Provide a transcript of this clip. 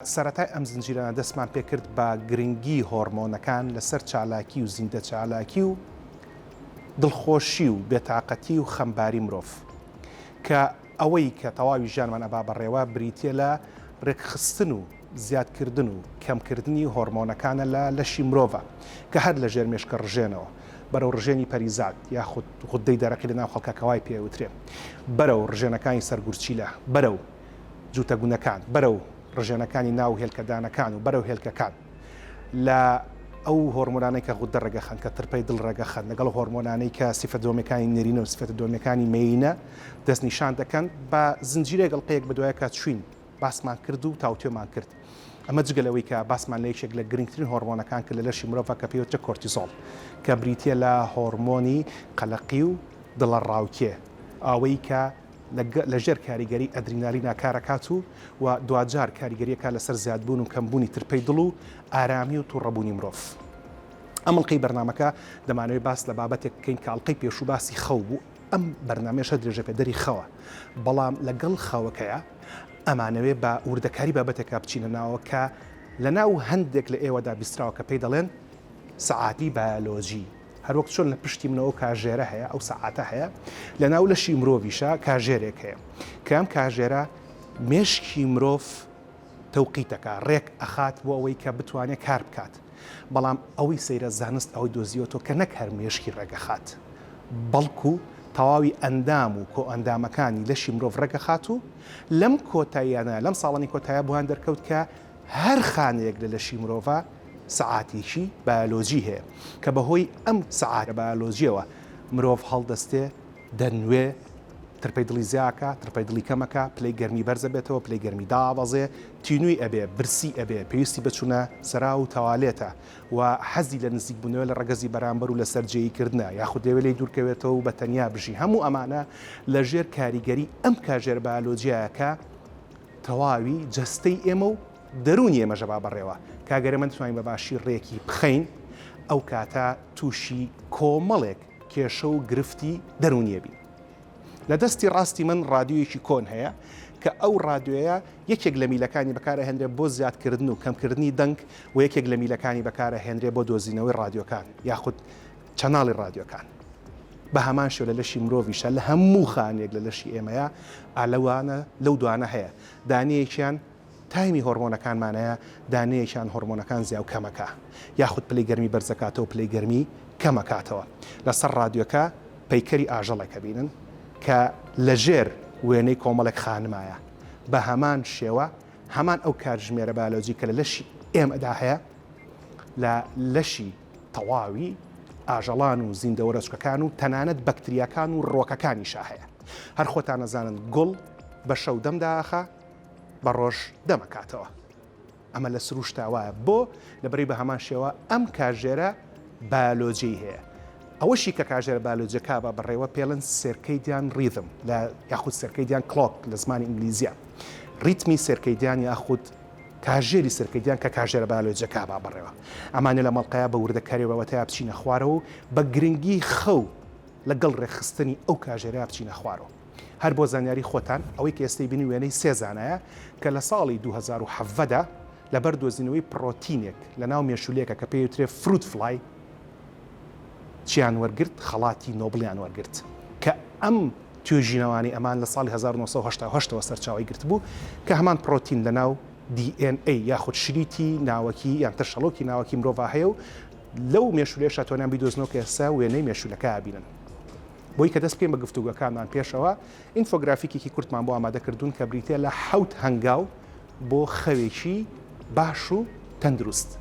سەرەتای ئەم زنجیرانە دەستمان پێکرد بە گرنگی هۆرمۆنەکان لەسەر چالاکی و زیندەچالاکی و دڵخۆشی و بێتاقەتی و خەمباری مرۆڤ کە ئەوەی کە تەواوی ژیانمان ئەبا بەڕێوە بریتیە لە رێکخستن و زیادکردن و کەمکردنی هۆرمۆنەکانە لە لەشی مرۆڤە کە هەر لە ژێر مێشکە ڕژێنەوە بەرەو ڕژێنی پەریزاد یاخود غوددەی دەرەقی لەناو خەڵکە کە وای پێ ئەوترێ بەرەو ڕژێنەکانی سەر گورچیلە بەرەو جووتە گونەکان بەرەو ڕژێنەکانی ناو هێلکەدانەکان و بەرەو هێلکەکان لە ئەو هۆرمۆنانەی کە غوددە ڕێگەخەن کە ترپەی دڵ ڕێگەخەن لەگەڵ هۆرمۆنانەی کە سیفەت دۆمەکانی نێرینە و سیفەتە دۆمەکانی مێینە دەستنیشان دەکەن بە زنجیرێک ئەڵقەیەک بەدوایەکا چوین باسمان کرد و تاوتوێمان کرد. ئەمە جگە لەوەی کە باسمان لە یەکێک لە گرنگترین هۆرمۆنەکان کرد لە لەشی مرۆڤ کە پێی وترێت کۆرتیزۆڵ کە بریتییە لە هۆرمۆنی قەلەقی و دڵەڕاوکێ ئەوەی کە لە ژێر کاریگەری ئەدرینالینا کارەکات و و دواجار کاریگەریەکە لەسەر زیادبوون و کەمبوونی ترپەی دڵ و ئارامی و توڕەبوونی مرۆڤ. ئەم ئەڵقەی بەرنامەکە دەمانەوێت باس لە بابەتێک بکەین کە ئەڵقەی پێشوو باسی خەو بوو، ئەم بەرنامەیەش هەر درێژەپێدەری خەوە، بەڵام لەگەڵ خەوەکەیا ئەمانەوێ بە وردەکاری بابەتێکا بچینە ناوە کە لەناو هەندێک لە ئێوەدا بیستراوە کە پێی دەڵێن سەعاتی بایەلۆجی، هەروەک چۆن لە پشتی منەوە ئەو کاژێرە هەیە، ئەو سەعاتە هەیە، لەناو لەشی مرۆڤیشا کاژێرێک هەیە کە ئەم کاژێرە مێشکی مرۆڤ تەوقیتەکا، ڕێک ئەخات بۆ ئەوەی کە بتوانێ کار بکات. بەڵام ئەوەی سەیرە زانست ئەوەی دۆزیوەتەوە کە نەک هەر مێشکی ڕێکئەخات، بەڵکو تەواوی ئەندام و کۆئەندامەکانی لەشی مرۆڤ ڕێکئەخات و لەم کۆتاییانە، لەم ساڵانی کۆتایە بۆیان دەرکەوت کە هەر خانەیەک لە لەشی مرۆڤا سەعاتێکی بایۆلۆجی هەیە کە بەهۆی ئەم سەعاتە بایۆلۆجیەوە مرۆڤ هەڵدەستێ دەنوێ، ترپەی دڵی زیاکا، ترپەی دڵی کەمەکا، پلەی گەرمی بەرزەبێتەوە، پلەی گەرمی دابەزێ، تینووی ئەبێ، برسی ئەبێ، پێویستی بە چوونە سەراو و تەوالێتە و حەزی لە نزیکبوونەوە لە ڕەگەزی بەرامبەر و لەسەرجێیی کردنە یاخود دەیەوێ لێی دوورکەوێتەوە و بە تەنیا بژی. هەموو ئەمانە لە ژێر کاریگەری ئەم کاژێرە بایۆلۆجیایە کە تەواوی جەستەی ئێمە و دەروونی ئێمەش ئەبا بەڕێوە کە گەر ئێمە نەتوانین بە باشی ڕێکی بخەین ئەو کاتە تووشی کۆمەڵێک کێشە و گرفتی دەروونیە بین. لە دەستی ڕاستی من ڕادیۆیەکی کۆن هەیە کە ئەو ڕادیۆیە یەکێک لە میلەکانی بەکارئەهێنرێ بۆ زیادکردن و کەمکردنی دەنگ و یەکێک لە میلەکانی بەکارئەهێنرێ بۆ دۆزینەوەی ڕادیۆکان یاخود channel ی ڕادیۆکان. بە هەمان شێوە لە لەشی مرۆڤیشا لە هەموو خانەیەک لە لەشی ئێمەیا ئالەوانە لەو دوانە هەیە دانەیەکیان time ی هۆرمۆنەکانمانەیە دانەیەکیان هۆرمۆنەکان زیا و کەمەکا یاخود پلەی گەرمی بەرزەکاتەوە پلەی گەرمی کەمەکاتەوە لەسەر ڕادیۆکە پەیکەری ئاژەڵێک ئەبینن کە لەژێر وێنەی کۆمەڵێک خانمایە بە هەمان شێوە هەمان ئەو کاتژمێرە بایۆلۆجی کە لە لەشی ئێمەدا هەیە لە لەشی تەواوی ئاژەڵان و زیندەوەرەچکەکان و تەنانەت بەکتریاکان و ڕوەکەکانیشا هەیە هەر خۆتان ئەزانن گوڵ بە شەو دەم داخا بە ڕۆژ دەمەکاتەوە ئەمە لە سروشتا وایە بۆ لەبەرەی بە هەمان شێوە ئەم کاژێرە بایۆلۆجیی هەیە ئەوەشی کە کاژێرە بایۆلۆجیەکە بە بەڕێوە پێڵن circadian rhythm لە یاخود circadian clock لە زمانی ئینگلیزیە ڕیتمی circadian یاخود کاژێری circadian کە کاژێرە بایۆلۆجیەکە با بەڕێوە ئەمانە لە مەڵقەیە بە وردەکاری بابەتەیە بچینە خوارەوە و بە گرنگی خەو لەگەڵ ڕێکخستنی ئەو کاژێرە بچینە خوارەوە. هەر بۆ زانیاری خۆتان ئەوەی کە ئێستەی بینی وێنەی سێ زانایە کە لە ساڵی 2017 دا لەبەر دۆزینەوەی پڕۆتینێک لە ناو مێشولەیەکە کە پێی وترێ fruit fly چیان وەرگرت خەڵاتی نۆبڵیان وەرگرت کە ئەم توێژینەوانەی ئەمان لە ساڵی 1988 ەوە سەرچاوەی گرتبوو کە هەمان پڕۆتین لە ناو DNA یاخود شریتی ناوەکی یان ترشەڵۆکی ناوەکی مرۆڤا هەیە و لەو مێشولەیەشا توانیان بیدۆزنەوە کە ئێستا وێنەی مێشولەکە ئەبینن. بۆی کە دەست بکەین بە گفتوگۆکانمان پێشەوە ئینفۆگرافیکێکی کورتمان بۆ ئامادە کردوون کە بریتیە لە حەوت هەنگاو بۆ خەوێکی باش و تەندروست.